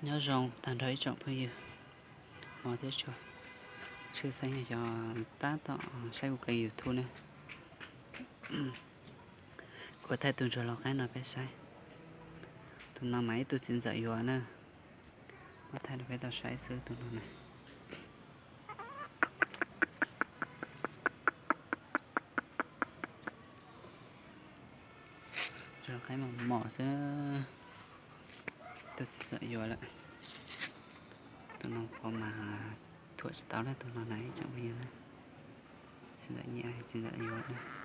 Nyob zoo tag nrho ib tsoom phooj ywg hmov thiab tshua, tshwj xeeb yog cov tab tom saib kuv kênh YouTube ne. Kuv thaij tus ntsuag lau qaib no peb saib. Tus no mas ib tug txiv ntxawm yuav na. Muab thaij rau peb tau saib xwb tus no na. Ntsuag lau qaib mos mos xwb. Tus txiv ntxawm yuav lawm. Tus no kuv mas thuam tsis tau na, tus no na ib tsoom phooj ywg na. Txiv ntxawm nyiam, txiv ntxawm yuav na.